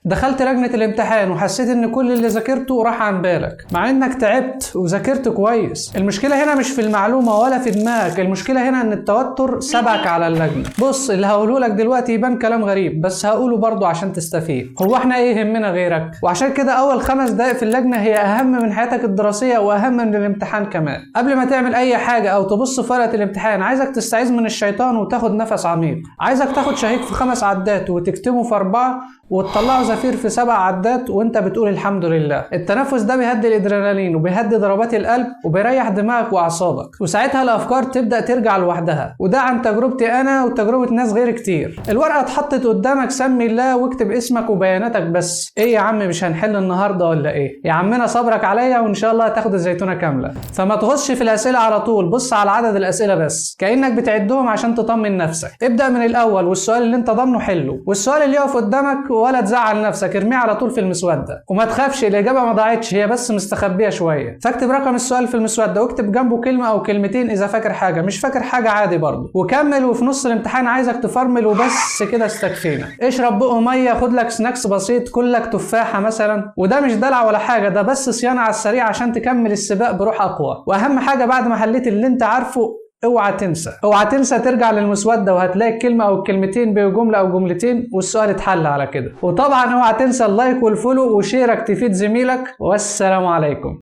دخلت لجنة الامتحان وحسيت ان كل اللي ذاكرته راح عن بالك، مع انك تعبت وذاكرت كويس. المشكلة هنا مش في المعلومة ولا في دماغك، المشكلة هنا ان التوتر سبقك على اللجنة. بص، اللي هقوله لك دلوقتي يبان كلام غريب، بس هقوله برضه عشان تستفيد. هو احنا ايه يهمنا غيرك؟ وعشان كده اول 5 دقايق في اللجنة هي اهم من حياتك الدراسية واهم من الامتحان كمان. قبل ما تعمل اي حاجة او تبص في ورقة الامتحان، عايزك تستعيذ من الشيطان وتاخد نفس عميق. عايزك تاخد شهيق في 5 عدات وتكتمه في 4 وتطلعه زفير في 7 عدات وانت بتقول الحمد لله. التنفس ده بيهدي الادرينالين وبيهدي ضربات القلب وبيريح دماغك واعصابك، وساعتها الافكار تبدا ترجع لوحدها. وده عن تجربتي انا وتجربه ناس غير كتير. الورقة اتحطت قدامك، سمي الله واكتب اسمك وبياناتك بس. ايه يا عم، مش هنحل النهارده ولا ايه؟ يا عمنا صبرك عليا وان شاء الله هتاخد الزيتونه كاملة. فما تغصش في الاسئلة على طول، بص على عدد الاسئلة بس كانك بتعدهم عشان تطمن نفسك. ابدا من الاول، والسؤال اللي انت ضامنه حله، والسؤال اللي يقف قدامك ولا تزعل نفسك، ارميه على طول في المسوده. وما تخافش، الاجابة ما ضاعتش، هي بس مستخبيه شوية. فاكتب رقم السؤال في المسوده واكتب جنبه كلمة او كلمتين اذا فاكر حاجة، مش فاكر حاجة عادي برضه، وكمل. وفي نص الامتحان عايزك تفرمل وبس كده، استكفينا. اشرب بقه مية، خد لك snacks بسيط، كلك تفاحة مثلا. وده مش دلع ولا حاجة، ده بس صيانة على السريع عشان تكمل السباق بروح اقوى. واهم حاجة بعد ما حليت اللي انت عارفه، اوعى تنسى، اوعى تنسى ترجع للمسوده، وهتلاقي كلمة او كلمتين بجملة او جملتين والسؤال اتحل على كده. وطبعا اوعى تنسى ال like وال follow وشيرك تفيد زميلك. والسلام عليكم.